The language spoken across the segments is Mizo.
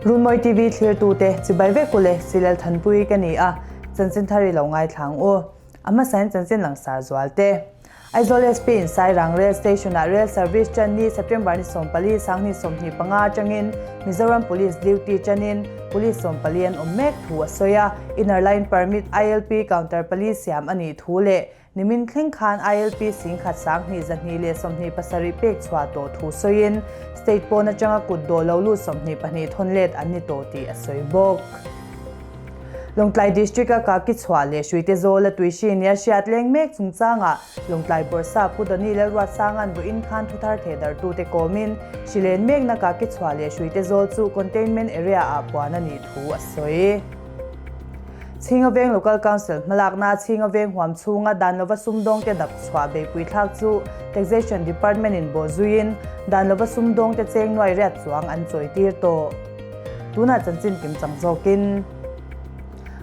Runmawi TV thlirtute chibai vek ule Silal Thanpui ka ni a, chanchin thar i lo ngaithla ang u. A hmasain chanchin langsar zual te. Aizawl SP in Sairang Rail Station ah Rail Service tan ni September ni 14 2025 atangin Mizoram Police duty tanin Police 14 an awm mek thu a sawi a, Inner Line Permit, ILP, counter pali siam a nih thu leh Nimin thleng khan ILP 10,000 227 pek chhuah tawh thu sawiin state pawn atanga kut dawh lo lut 22 thawn let an ni tawh tih a sawi bawk. Lawngtlai District-a Kaki chhuah leh Hruite Zawla tuihri nia hriat leng mek chungchangah Lawngtlai Bawrhsap Pu Donny Lalruatsanga'n vawiin khan thuthar thehdarhtute kawmin hri len mekna Kaki chhuah leh Hruite Zawl chu Containment Area-ah puan a nih thu a sawi. Chhinga Veng Local Council hmalakna Chhinga Veng huam chhunga dan lova sumdawngte dap chhuah beipui thlak chu Taxation Department-in bawh zuiin dan lova sumdawngte cheng nuai riat chuang an chawi tir tawh. Tunah chanchin kim chang zawkin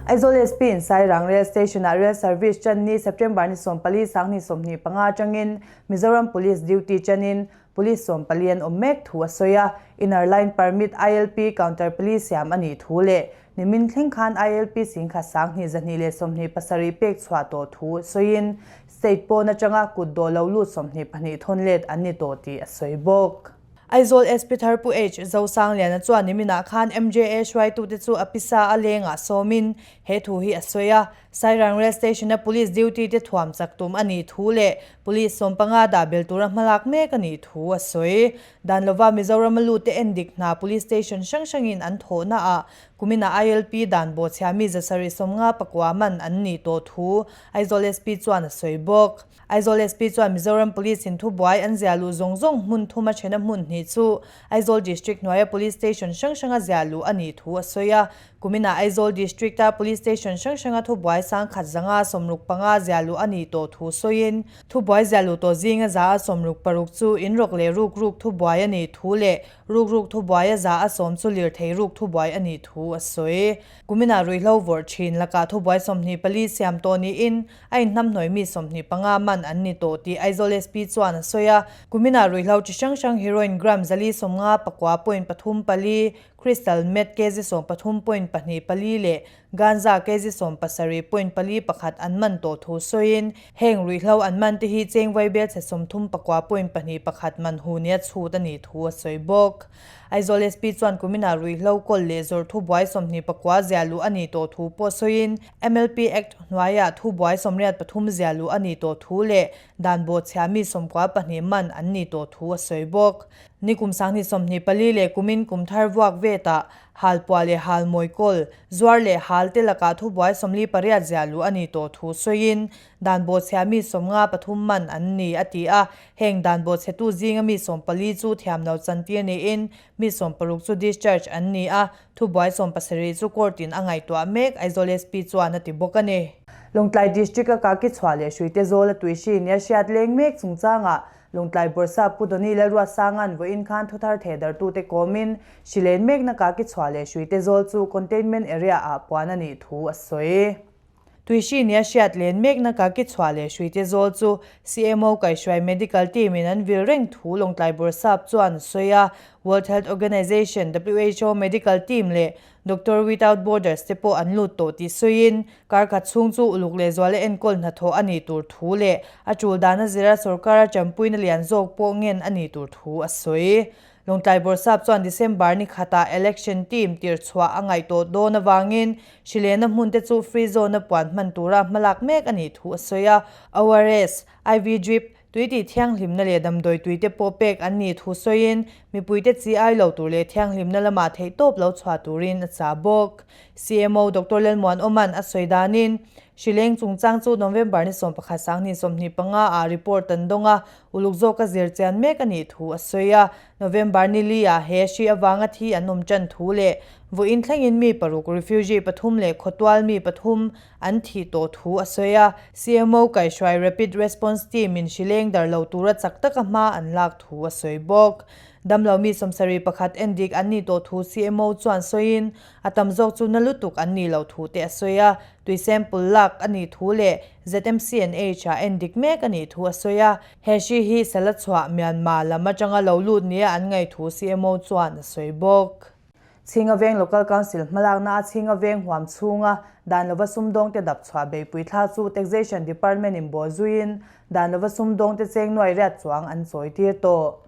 Aizawl SP in Sairang Rail Station-ah Rail Service tan ni September ni 14 2025 atangin Mizoram Police duty tanin Police 14 an awm mek thu a sawi a, Inner Line Permit, ILP, counter pali siam a nih thu leh nimin thleng khan ILP 10,227 pek chhuah tawh thu sawiin state pawn atanga kut dawh lo lut 22 thawn let an ni tawh tih a sawi bawk. Aizawl SP thar Pu H. Zosangliana chuan niminah khan MJA hruaitute chu a pisa a lengah sawmin he thu hi a sawi a, Sairang Rail Station-a Police duty te thuam chak tum a nih thu leh Police 15 dah bel tura hmalak mek a nih thu a sawi. Dan lova Mizoram a lut te endik hna Police Station hrang hrangin an thawhna ah kuminah ILP dan bawhchhia mi 759 man an nih tawh thu Aizawl SP chuan a sawi bawk. Aizawl SP chuan Mizoram Police in thubuai an ziah luh zawng zawng hmun thuma thena hmun hnih chu Aizawl District hnuaia Police Station hrang hranga ziah luh a nih thu a sawi a. Kuminah Aizawl District-a Police Station hrang hranga thubuai 1565 ziah luh a nih tawh thu sawiin, thubuai ziah luh tawh zinga 166 chu inrawk leh rukruk thubuai a nih thu leh rukruk thubuaia 110 chu lirthei ruk thubuai a nih thu a sawi. Kuminah ruihhlo vawrh thin lakah thubuai 24 siam tawh niin a inhnamhnawih mi 25 man an ni tawh tih Aizawl SP chuan a sawi a. Kuminah ruihhlo chi hrang hrang heroin gram 459.34, Crystal meth kg 13.24 leh ganja kg 17.41 an man tawh thu sawiin, heng ruihhlo an man te hi cheng vaibel chhe 39.21 man hu nia chhut a nih thu a sawi bawk. Aizawl SP chuan kuminah ruihhlo kawl leh zawrh thubuai 29 ziah luh a nih tawh thu pawh sawiin, MLP Act hnuaiah thubuai 83 ziah luh a nih tawh thu leh dan bawhchhia mi 92 man an nih tawh thu a sawi bawk. Ni kum 2024 leh kumin kum thar vuak vetah halpuah leh halmawi kawl, zuar leh hal te lakah thubuai 48 ziah luh a nih tawh thu sawiin dan bawhchhia mi 53 man an ni a ti a. Heng dan bawhchhetu zinga mi 14 chu thiamlo chantir niin mi 16 chu discharge an ni a, thubuai 17 chu court in a ngaihtuah mek, Aizawl SP chuan a ti bawk a ni. Lawngtlai District-a Kaki chhuah leh Hruite Zawla tuihri nia hriat leng mek chungchangah Lawngtlai Bawrhsap Pu Donny Lalruatsanga'n vawiin khan thuthar thehdarhtute kawmin hri len mekna Kaki chhuah leh Hruite Zawl chu Containment Area-ah puan a nih thu a sawi. Tuihri nia hriat len mekna Kaki chhuah leh Hruite Zawl chu CMO kaihhruai Medical Team-in an vil reng thu Lawngtlai Bawrhsap chuan a sawi a. World Health Organization, who, Medical Team leh Doctor Without Borders te pawh an lut tawh tih sawiin, kar khat chhung chu uluk lehzuala enkawl hnathawh a nih tur thu leh a tul dana zira sorkara tanpuina lian zawk pawh ngen a nih tur thu a sawi. Lawngtlai Bawrhsap chuan December ni khatah election team tir chhuah a ngaih tawh dawn avangin hrilehna hmun te chu free zone a puan hman tura hmalak mek a nih thu a sawi a. ORS, IV drip, Tui tih thianghlimna leh damdawi tuite pawh pek an nih thu sawiin, mipuite chi ai lo tur leh thianghlimna lamah theihtawp lo chhuah turin a chah bawk. CMO Doctor Lalmuanawma'n a sawi danin, hrileng chungchang chu November ni 11 2025 ah report an dawng a, uluk zawka zir chian mek a nih thu a sawi a. November ni li ah he hri avanga thi an awm tan thu leh vawiin thlengin mi paruk, refugee pathum leh khawtual mi pathum an thih tawh thu a sawi a, CMO kaihhruai Rapid Response Team in hrileng dar lo tura chak taka hma an lak thu a sawi bawk. Damlo mi 71 endik an nih tawh thu CMO chuan sawiin, a tam zawk chu na lutuk an nih loh thu te a sawi a, tui sample lak a nih thu leh ZMCNH ah endik mek a nih thu a sawi a, he hri hi sala chhuah Myanmar lam atanga lo lut nia an ngaih thu CMO chuan a sawi bawk. Chhinga Veng Local Council hmalakna a Chhinga Veng huam chhunga dan lova sumdawngte dap chhuah beipui thla chu Taxation Department in bawl zuiin dan lova sumdawngte cheng nuai riat chuang an chawi tir tawh.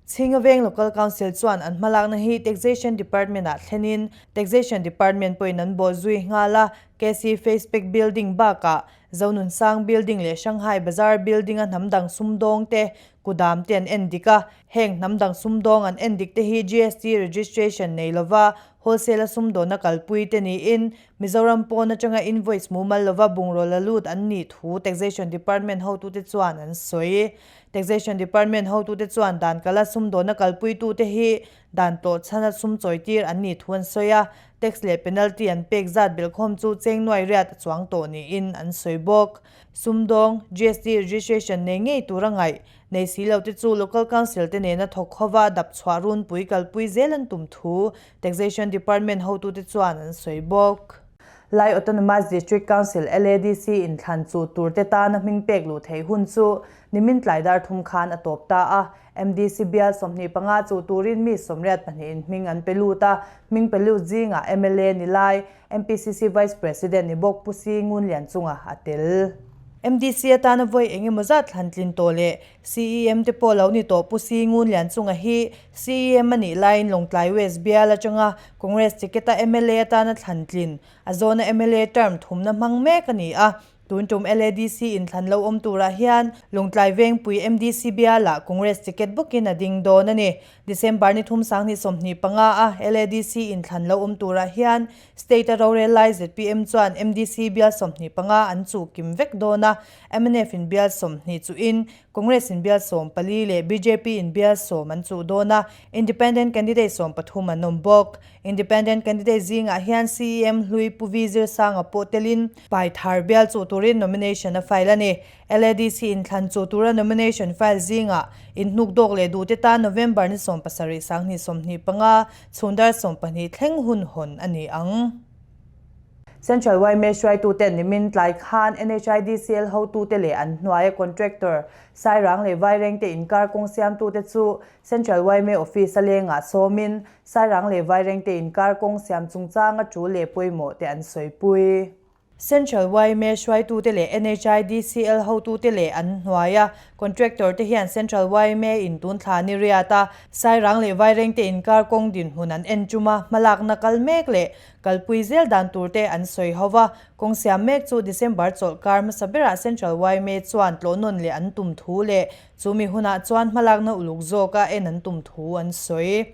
Chhinga Veng Local Council chuan an hmalakna hi Taxation Department ah thlenin Taxation Department pawhin an bawl zui nghal a, KC Facepack Building bakah Zonunsang Building leh Shanghai Bazaar Building a hnam dang sumdawngte kudam te an en dik a, heng hnam dang sumdawng an en dik te hi GST registration nei lova wholesale a sumdawnna kalpui te niin Mizoram pawn atanga invoice mumal lova bungraw la lut an nih thu Taxation Department hotute chuan an sawi. Taxation Department hotute chuan dan kala sumdawnna kalpuitute hi dan tawh chhana sum chawitir an nih thu an sawi a, tax leh penalty an pek zat belhkhawm chu cheng nuai riat a chuang tawh niin an sawi bawk. Sumdawng, GST registration nei ngei tura ngaih nei si lo te chu Local Council te nena thawk khawva dap chhuah runpui kalpui zel an tum thu Taxation Department hotute chuan an sawi bawk. Lai Autonomous District Council, LADC, inthlan chu turte tana hming pek luh theih hun chu nimin tlai dar thum khan a tawp ta a. MDC bial 25 chu turin mi 82 in hming an pe lut a, hming pe lut zingah mla ni lai, MPCC Vice President ni bawk Pu Si Ngun Lian chungah a tel. MDC atana vawi eng emaw zat thlan tlin tawh leh CEM te pawh lo ni tawh Pu Si Ngun Lian chunga hi CEM a nih laiin Lawngtlai West bial atanga Congress ticket-a mla atana thlan tlin a zawna mla term thumna hmang mek a ni a. Tun tum LADC inthlan lo awm turah hian Lawngtlai Vengpui MDC bialah Congress ticket bawkin a ding dawn a ni. December ni thum sang hnih 25 a LADC inthlan lo awm turah hian State a rorel lai zpm chuan MDC bial 25 an chuh kim vek dawn a, mnf in bial 20 chuhin Congress in bial 14 leh bjp in bial 10 an chuh dawn a, Independent candidate 13 an awm bawk. Independent candidate zingah hian CEM hlui Pu Vi Zirsanga pawh telin Paithar bial chuh turin nomination a file a ni. LADC inthlan chuh tura nomination file zingah inhnuk dawk leh duhte tan November ni 17 sanghnih 25 chhundar 12 thleng hun hawn a ni ang. Central yma hruaituten nimin tlai khan NHIDCL hotute leh an hnuaia contractor Sairang leh Vairengte inkar kawng siamtute chu Central yma office a lengah sawmin Sairang leh Vairengte inkar kawng siam chungchanga tul leh pawimawh te an sawipui. Central yma hruaitute leh NHIDCL hotute leh an hnuaia contractor te hian Central yma in tun thla ni riat a, Sairang leh Vairengte inkar kawng dinhmun an en tum a, hmalakna kal mek leh kalpui zel dan tur te an sawi ho va. Kawng siam mek chu December chawlhkar hmasa berah Central yma chuan tlawhnawn leh an tum thu leh chumi hunah chuan hmalakna uluk zawka en an tum thu an sawi.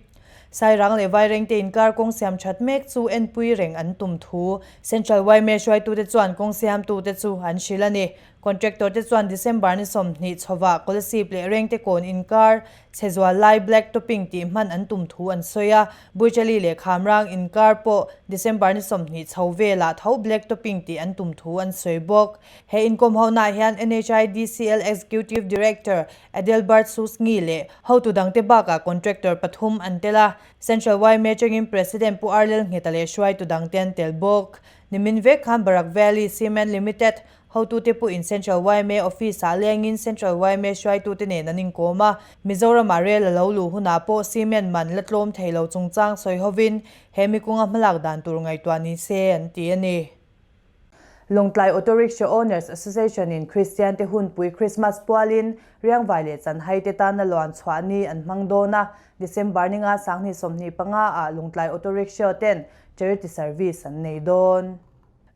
Sairang leh Vairengte inkar kawng siam that mek chu enpui reng an tum thu Central yma hruaitute chuan kawng siamtute chu an hrilh a ni. Contractor te chuan December ni 20 chhovah Kolasib leh Rengte kawn inkar chhe zual lai black topping tih hman an tum thu an sawi a. Buichali leh Khamrang inkar pawh December ni 20 chho velah tho black topping tih an tum thu an sawi bawk. He inkawm honaah hian NHIDCL Executive Director Adelbert Susngi leh hotu dangte bakah contractor pathum an tel a, Central yma atangin President Pu Arlel Ngheta leh hruaitu dangte an tel bawk. Nimin vek khan Barak Valley Cement Limited hotute pawhin Central yma Office-ah lengin Central yma hruaitute nen an inkawm a, Mizoramah rel a lo luh hunah pawh cement man la tlawm thei lo chungchang sawi hovin he mikunga hmalak dan tur ngaihtuah ni se an ti a ni. Lawngtlai Auto Rickshaw Owners Association in Kristian te hunpui Christmas pualin Riangvai leh Chanhai te tana luan chhuah ni an hmang dawn a, December ni nga sanghnih 25 ah Lawngtlai Auto Rickshaw ten Charity Service an nei dawn.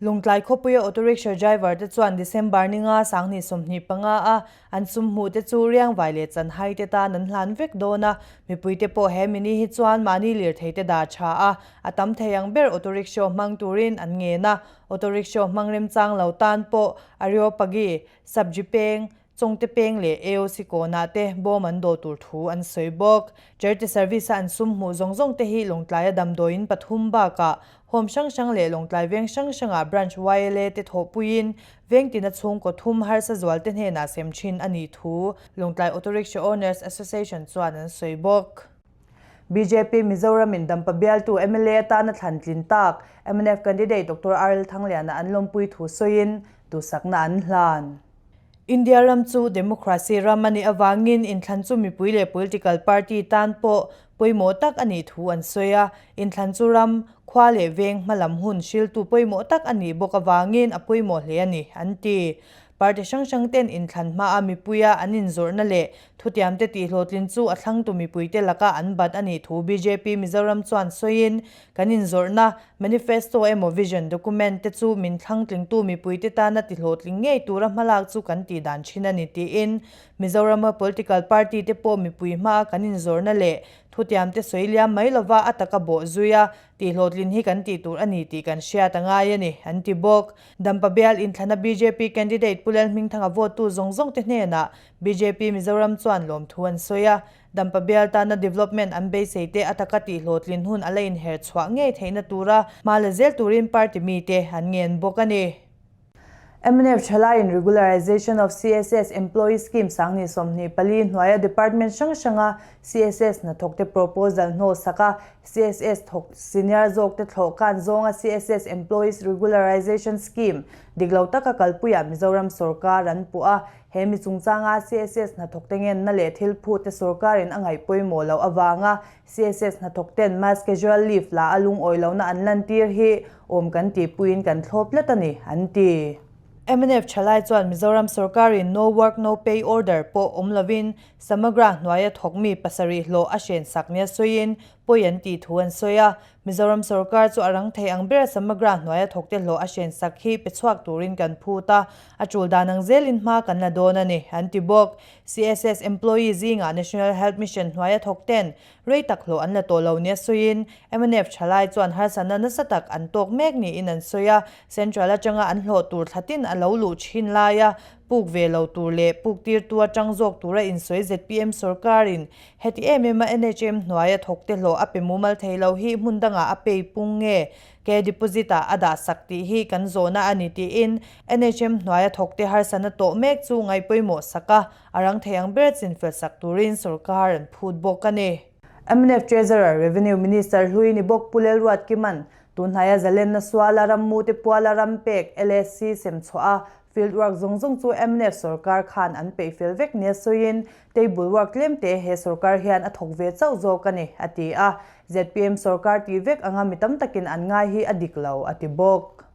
Lawngtlai khawpuia Auto Rickshaw driver te chuan December ni nga sanghnih 25 a an sum hmuh te chu Riangvai leh Chanhai te tan an hlan vek dawn a, mipui te pawh he mini hi chuan mahni lirthei te dah tha a, a tam thei ang ber auto rickshaw hmang turin an ngen a, auto rickshaw hmang remchang lo tan pawh Areopagi, Sabji peng, Chawngte peng leh AOC kawnah te bawm an dawh tur thu an sawi bawk. Charity service a an sum hmuh zawng zawng te hi Lawngtlaia damdawiin pathum bakah home hrang hrang leh Lawngtlai veng hrang hrangah branch YLA te thawhpuiin vengtina chhungkaw thum harsa zual te hnenah sem thin a nih thu Lawngtlai Auto Rickshaw Owners Association chuan an sawi bawk. Bjp Mizoram in Dampa bialtu mla atana thlan tlin tak mnf candidate Doctor RL Thangliana an lawmpui thu sawiin duhsakna an hlan. India ram chu democracy ram a nih avangin inthlan chu mipui leh political party tan pawh pawimawh tak a nih thu an sawi a, inthlan chu ram, khua leh veng hmalam hun hriltu pawimawh tak a nih bawk avangin a pawimawh hle a ni, an ti. Party hrang hrang ten inthlan hmaa mipuia an inzawrhna leh thutiamte tihhlawhtlin chu a thlangtu mipuite laka an bat a nih thu bjp Mizoram chuan sawiin, Kan inzawrhna, manifesto emaw vision document te chu min thlangtlingtu mipuite tana tihlawhtling ngei tura hmalak chu kan tih dan thin a ni tiin Mizorama political party te pawh mipui hmaa kan inzawrhna leh thutiamte sawi liam mai lova a taka bawh zui a, tihhlawhtlin hi kan tih tur a ni tih kan hriat a ngai a ni, an ti bawk. Dampa bial inthlana bjp candidate Pu Lalhmingthanga vote tu zawng zawng te hnenah bjp Mizoram chuan lawmthu an sawi a, Dampa bial tana development an beisei te a taka tihhlawhtlin hun a la inher chhuah ngei theihna tura hma la zel turin party mite an ngen bawk a ni. Mnf thalaiin Regularization of CSS Employee Scheme sangni 24 hnuaia department hrang hranga CSS hnathawkte proposal hnawhsak a, CSS thawk senior zawkte thlawh kan zawnga CSS Employees Regularization Scheme dik lo taka kalpuiah Mizoram sorkar an puh a, he mi chungchanga CSS hnathawkte ngenna leh thil phute sorkarin a ngaih pawimawh loh avanga CSS hnathawk ten mass casual leave la a lungawi lohna an lantir hi awm kan tihpuiin kan thlawp tlat a ni, an ti. Mnf thalai chuan Mizoram sorkarin no work no pay order pawh awm lovin Samagra hnuaia thawkmi pasarih hlawh a hren sak nia sawiin pawi an tih thu an sawi a. Mizoram sorkar chu a rang thei ang bera Samagra hnuaia thawkte hlawh a hren sak hi pe chhuak turin kan phut a, a tul dan ang zelin hma kan la dawn a ni, an ti bawk. CSS employee zingah National Health Mission hnuaia thawk ten rei tak hlawh an la tawh lo nia sawiin mnf thalai chuan harsatna nasa tak an tawk mek niin an sawi a, Central atanga an hlawh tur thlatin a lo luh thin laia puk ve lo tur leh puk tirtu atang zawk tura insawi zpm sorkarin heti em em a NHM hnuaia thawkte hlawh a pe mumal thei lo hi hmun dangah a pei pung nge Ke deposit ah a dah sak tih hi kan zawhna a ni tiin NHM hnuaia thawkte harsatna tawh mek chu ngaih pawimawh sak a, a rang thei ang ber chinfel sak turin sorkar an phut bawk a ni. Mnf Treasurer, Revenue Minister hlui ni bawk Pu Lelruat Kiman tunhnaia zalenna suala rammute puala ram pek LSC sem chhuah a, field work zawng zawng chu mnf sorkar khan an peih fel vek nia sawiin table work tlemte he sorkar hian a thawk ve chauh zawk a ni, a ti a. Zpm sorkar tih vek anga mi tam takin an ngai hi a dik lo, a ti bawk.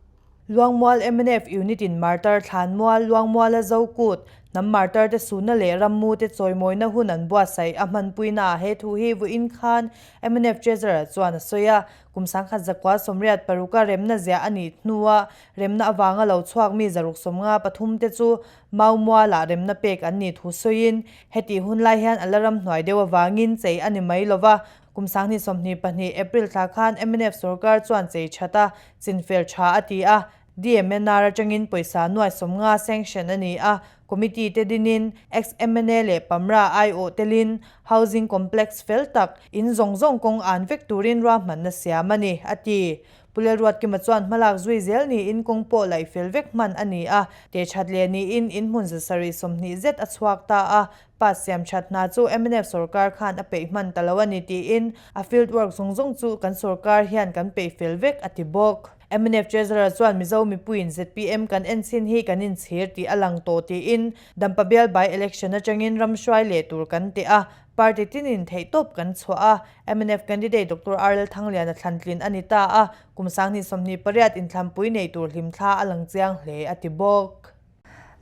Luangmual mnf unit in Martar Thlanmual, Luangmuala Zokut, hnam martar te suhna leh rammu te chawimawina hun an buatsaih a hmanpuina ah he thu hi vawiin khan mnf Treasurer chuan a sawi a. Kum 1986 a remna ziah a nih hnua remna avanga lo chhuak mi 653 te chu Maumualah remna pek an nih thu sawiin hetih hun lai hian a la ramhnuai deuh avangin chei a ni mai lova, Kum 2022 April thla khan mnf sorkar chuan chei that a, chinfel tha a ti a, DMNR atangin pawisa nuai 50 sanction a ni a, committee te dinin ex-MNA leh Pamra aiawh telin housing complex fel tak, in zawng zawng kawng an vek turin ruahmanna siam a ni, a ti. Pu Lalruatkima chuan hmalak zui zel niin kawng pawh laih fel vek hman a ni a, te that leh niin in hmun 720 zet a chhuak ta a, Pass siam that hna chu mnf sorkar khan a peih hman ta lo a ni tiin a field work zawng zawng chu kan sorkar hian kan peih fel vek a ti bawk. Mnf Treasurer chuan Mizo mipuiin zpm kan en chin hi kan inchhir tih a lang tawh tiin Dampa bial by election atangin ram hruai leh tur kan teh a, party tinin theihtawp kan chhuah a, mnf candidate Doctor RL Thangliana thlantlin a ni ta a, kum 2028 inthlanpui nei tur hlimthla a lang chiang hle a ti bawk.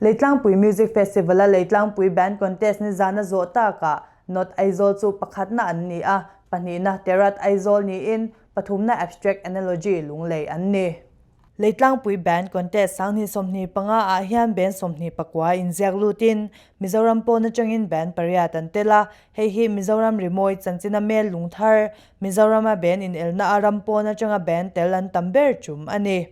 Leitlangpui Music Festival-a Leitlangpui Band Contest nizana zawh takah North Aizawl chu pakhatna an ni a, pahnihna Terat Aizawl niin pathumna Abstract Analogy Lunglei an ni. Leitlangpui Band Contest 2025 ah hian band 29 inziak lutin Mizoram pawn atangin band pariat an tel a, hei hi Mizoram rimawi chanchina mel lungthar Mizorama band inelna a ram pawn atanga band tel an tam ber tum a ni.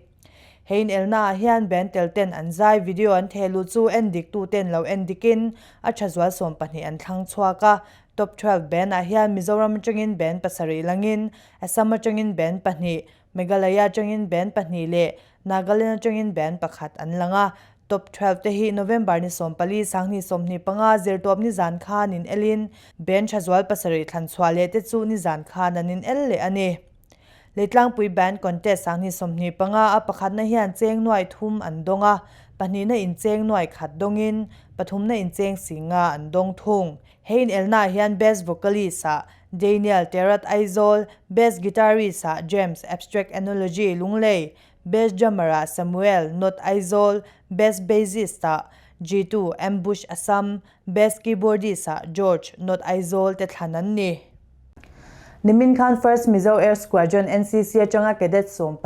He inelna ah hian band tel ten an zai video an theh luh chu en dik tu ten lo en dik in a tha zual 12 an thlang chhuak a. Top 12 band ah hian Mizoram atangin band pasarih langin, Assam atangin band pahnih, Meghalaya atangin band pahnih leh Nagaland atangin band pakhat an lang a. Top 12 te hi November ni 14 2025 zirtawp nizan khan in elin band tha zual pasarih thlan chhuah leh te chu nizan khan an in el leh a ni. Leitlangpui Band Contest 2025 a pakhatna hian cheng nuai thum an dawng a. Pahnihna in cheng nuai khat dawngin, pathumna in cheng singa an dawng thung. He inelnaah hian Best Vocalist-ah Daniel Terat Aizawl, Best Guitarist-ah James Abstract Analogy Lunglei, Best Drummer-ah Samuel North Aizawl, Best Bassist-ah Jitu Ambush Assam, Best Keyboardist-ah George North Aizawl te thlan an ni. Nimin khan First Mizo Air Squadron NCC atanga Cadet 18,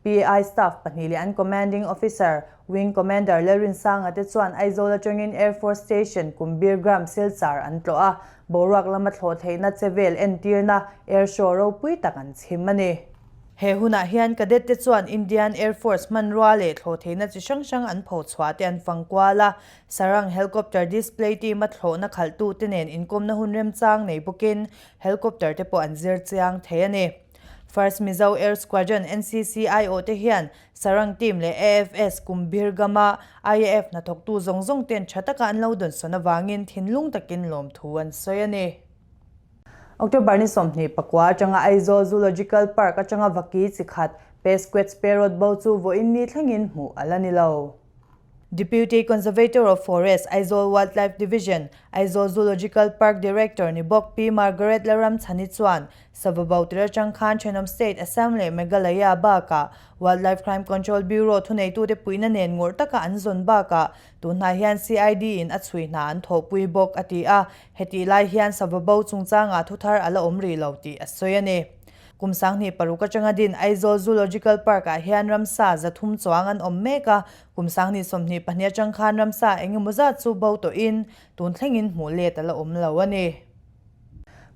PAI staff pahnih leh an Commanding Officer, Wing Commander Lalrinsanga te chuan Aizawl atangin Air Force Station Kumbirgram Silchar an tlawh a, boruak lama thlawh theihna che vel entirna Air Show ropui tak an chhim a ni. He hunah hian Cadet te chuan Indian Air Force hmanrua leh thlawh theihna chi hrang hrang an pho chhuah te an fang kual a, Sarang Helicopter Display Team a thlawhna khalhtu te nen inkawmna hun remchang nei bawkin Helicopter te pawh an zir chiang thei a ni. First Mizo Air Squadron NCCIO te hian Sarang Team leh AFS Kumbhir Gama IAF hnathawktu zawng zawng ten tha taka an lo dawnsawn avangin thinlung takin lawmthu an sawi a ni. October ni 24 atanga Aizawl Zoological Park atanga vaki chi khat Pesquet's Parrot bo chu vawiin ni thlengin hmuh a la ni lo. Deputy Conservator of Forest, Aizawl Wildlife Division, Aizawl Zoological Park Director ni bawk Pi Margaret Laramchhani chuan sava bo tir atang khan thenawm state Assam leh Meghalaya bakah Wildlife Crime Control Bureau thuneitute puihna nen ngawrh taka an zawn bakah tunhnai hian CID in a chhui hna an thawhpui bawk a ti a, hetih lai hian sava bo chungchangah thuthar a la awm rih lo tih a sawi a ni. Kum 2006 atanga din Aizawl Zoological Park-ah hian ramsa 300 chuang an awm mek a, kum 2022 atang khan ramsa eng emaw zat chu bo tawhin tun thlengin hmuh let a la awm lo a ni.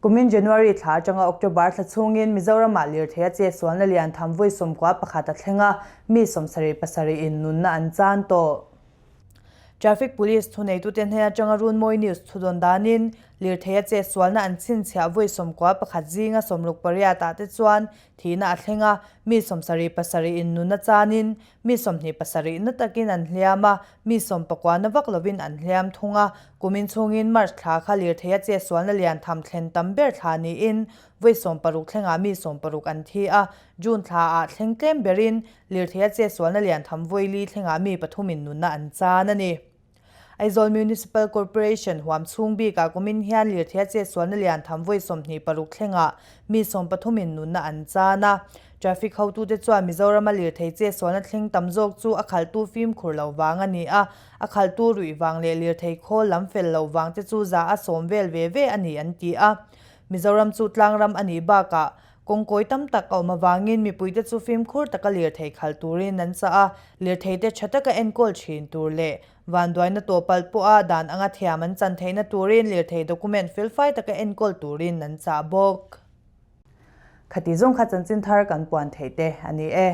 Kumin January thla atanga October thla chhungin Mizoramah lirthei a chetsualna lian tham vawi 91 a thleng a, mi 77 in nunna an chan tawh. Traffic Police thuneitute hnen atanga Runmawi News thudawn danin lirthei a chetsualna an chhinchhiah vawi 91 zinga 68 ah te chuan thihna a thleng a, mi 77 in nunna chanin mi 27 na takin an hliam a, mi 19 na vak lovin an hliam thung a. Kumin chhungin March thla kha lirthei a chetsualna lian tham thlen tam ber thla niin vawi 60 thlengah mi 60 an thi a, June thla ah thleng tlem berin Lirthei a chetsualna lian tham vawi li thlengah mi pathumin nunna an chan a ni. Aizawl Municipal Corporation huam chhung bikah kumin hian lirthei a chetsualna lian tham vawi 26 thlengah mi sawmpathumin nunna an chan a. Traffic hotute chuan Mizorama lirthei chetsualna thleng tam zawk chu a khalhtu fimkhur lo vang a ni a, a khalhtu ruih vang leh lirthei khawl lam fel lo vang te chu za a sawm vel ve ve a ni an ti a. Mizoram chu tlangram a nih bakah Kawngkawi tam tak a awm avangin mipuite chu fimkhur taka lirthei khalh turin an chah a, lirtheite tha taka enkawl thin tur leh vanduaina tawhpalh pawha dan anga thiam an chan theihna turin lirthei document felfai taka enkawl turin an chah bawk. Khati zawng kha chanchin thar kan puan theih te a ni e.